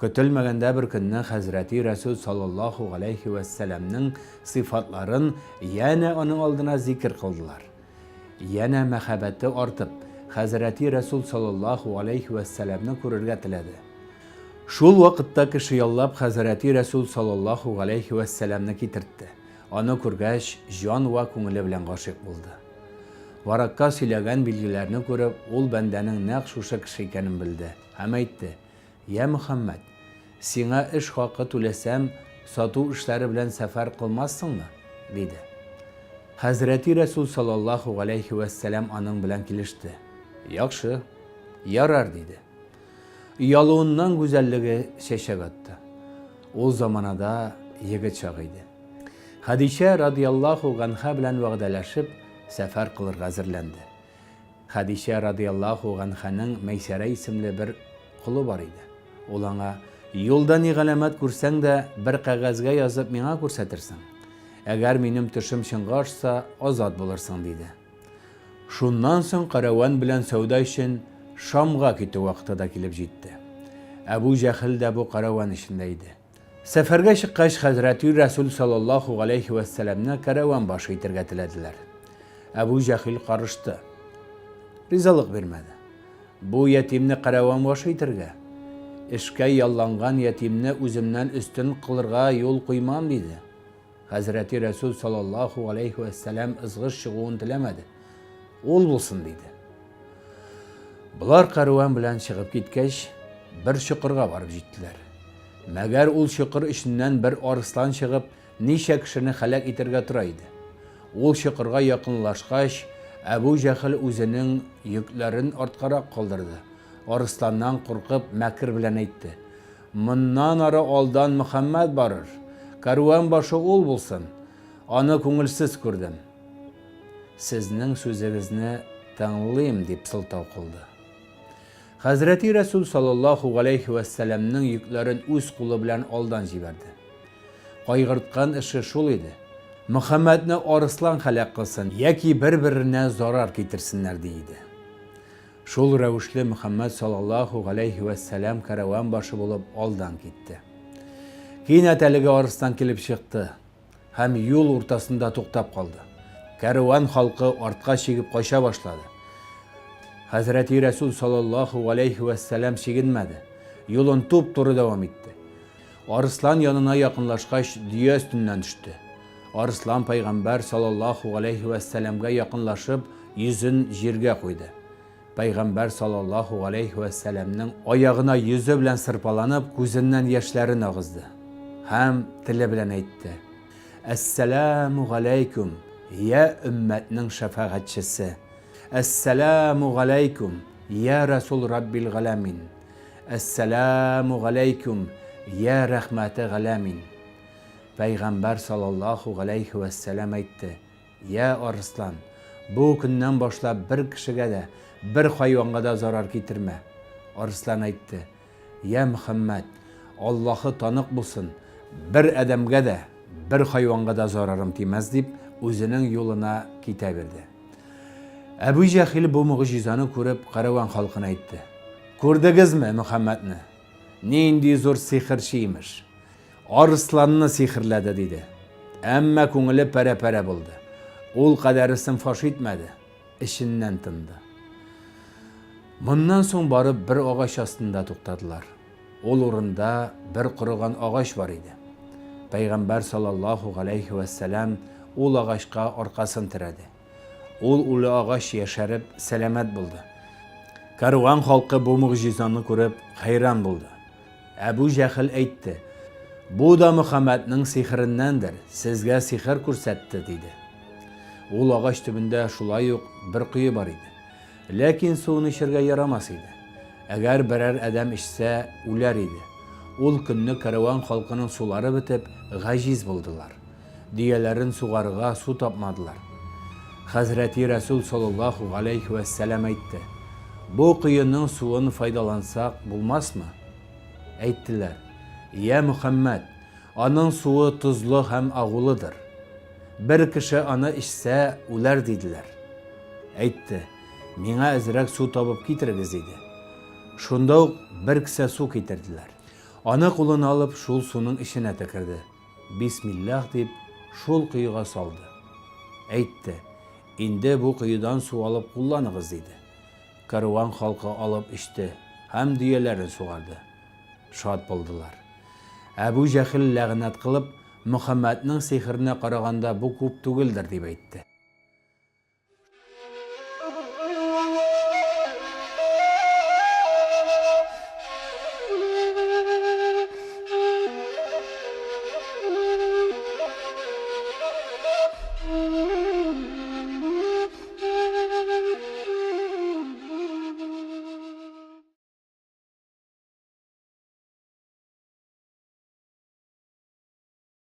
Көтелмәгәндә бер көнне хәзрәти Рәсүл саллаллаһу галәйһи вә сәламнең сыйфатларын янә аның алдына зикер кылдылар. Янә мәхәббәте артып, хәзрәти Рәсүл саллаллаһу галәйһи вә сәламне күрергә теләде. Шул вакытта кеше яллап хәзрәти Рәсүл саллаллаһу галәйһи вә сәламне китертте. Аны күргәч, җан вә күңеле белән гашыйк булды. Варакка сөйләгән билгеләрне күреп, ул бәндәнең нәкъ шушы кеше икәнен белде һәм әйтте, Йә Мөхәммәд, сиңа эш хакы түләсәм, сату эшләре белән сәфәр кылмассыңмы? диде. Хәзрәти Рәсүл саллаллаһу галәйһи вәссәлам аның белән килеште. Яхшы, ярар, диде. Оялуыннан гүзәллеге чәчәк атты. Ул заманада егет чагы иде. Хәдичә радыяллаһу ганһа белән вәгъдәләшеп, сәфәр кылырга әзерләнде. Хәдичә радыяллаһу ганһаның Мәйсәрә исемле бер колы бар иде. Ул аңа, Юлда ни галәмәт күрсәң дә, бер кәгазьгә язып миңа күрсәтерсең. Әгәр минем төшем чынга ашса, азат булырсың, диде. Шуннан соң кәрәван белән сәүдә өчен Шамга китү вакыты да килеп җитте. Әбү Җәһел дә бу кәрәван эчендә иде. Сәфәргә чыккач, хәзрәти Рәсүл саллаллаһу галәйһи вәссәламне кәрәван башы итәргә теләделәр. Әбү Җәһил карышты. Ризалык бирмәде. Бу ятимне кәрәван башы итәргә, эшкә ялланган ятимне үземнән өстен кылырга юл куймам, диде. Хәзрәти Рәсүл саллаллаһу галәйһи вәссәлам ызгыш чыгуын теләмәде. Ул булсын, диде. Болар кәрван белән чыгып киткәч, бер чокырга барып җиттеләр. Мәгәр ул чокыр эченнән бер арыслан чыгып, ничә кешене һәлак итәргә тора иде. Ул чокырга якынлашкач, Әбү Җәһел үзенең йөкләрен арткарак калдырды. Арысланнан куркып, мәкер белән әйтте. Моннан ары алдан Мөхәммәд барыр. Кәрван башы ул булсын. Аны күңелсез күрдем. Сезнең сүзегезне тыңлыйм, дип сылтау кылды. Хәзрәти Рәсүл саллаллаһу галәйһи вәссәламнең йөкләрен үз кулы белән алдан җибәрде. Кайгырткан эше шул иде. Мөхәммәдне арыслан һәлак кылсын яки бер-беренә зарар китерсеннәр, ди иде. Шул рәвешле Мөхәммәд саллаллаһу галәйһи вәссәлам кәрәван башы булып алдан китте. Кинәт әлеге арыслан килеп чыкты һәм юл уртасында туктап калды. Кәрван халкы артка чигеп кача башлады. Хәзрәти Рәсүл саллаллаһу галәйһи вәссәлам чигенмәде. Юлын туп-туры дәвам итте. Арыслан янына якынлашкач, дөя өстеннән төште. Арыслан пәйгамбәр саллаллаһу галәйһи вә сәламгә якынлашып, йөзен җиргә куйды. Пәйгамбәр саллаллаһу галәйһи вә сәламнең аягына йөзе белән сырпаланып, күзеннән яшьләрен агызды һәм теле белән әйтте: Әссәламу галәйкүм, йә өммәтнең шәфәгатьчесе! Әссәламу галәйкүм, йә Рәсул Раббил галәмин! Әссәламу галәйкүм, йә рәхмәте галәмин! Пәйгамбәр саллаллаһу галәйһи вәссәлам әйтте, Йә арыслан, бу көннән башлап бер кешегә дә, бер хайванга да зарар китермә. Арыслан әйтте, Йә Мөхәммәд, Аллаһы танык булсын, бер адәмгә дә, бер хайванга да зарарым тимәс, дип, үзенең юлына китә бирде. Әбү Җәһил бу могҗизаны күреп, кәрәван халкына әйтте, Күрдегезме Мөхәммәдне? Нинди зур сихерче имеш! Арысланны сихерләде, диде. Әмма күңеле парә-парә булды. Ул кадәресен фаш итмәде, эченнән тынды. Моннан соң барып бер агач астында туктадылар. Ул урында бер корыган агач бар иде. Пәйгамбәр саллаллаһу галәйһи вәссәлам ул агачка аркасын терәде. Ул үле агач яшәреп, сәламәт булды. Кәрван халкы бу могҗизаны күреп, хәйран булды. Әбү Җәһел әйтте, Бу да Мөхәммәднең сихереннәндер, сезгә сихер күрсәтте, диде. Ул агач төбендә шулай ук бер кое бар иде. Ләкин суын эчәргә ярамас иде. Әгәр берәр адәм эчсә, үләр иде. Ул көнне кәрван халкының сулары бетеп, гаҗиз булдылар. Дөяләрен сугарырга су тапмадылар. Хәзрәти Рәсүл саллаллаһу галәйһи вә сәлам әйтте, Бу коеның суын файдалансак булмасмы? Әйттеләр, Йә Мөхәммәд, аның суы тозлы һәм агулыдыр. Бер кеше аны эчсә, үләр, диделәр. Әйтте, Миңа әзрәк су табып китерегез, диде. Шунда ук бер кесә су китерделәр. Аны кулына алып, шул суның эченә төкерде. Бисмиллаһ дип, шул коега салды. Әйтте, Инде бу коедан су алып кулланыгыз, диде. Кәрван халкы алып эчте һәм дөяләрен сугарды. Шат булдылар. Әбү Җәһел ләгънәт кылып, Мөхәммәднең сихеренә караганда бу күп түгелдер, дип әйтте.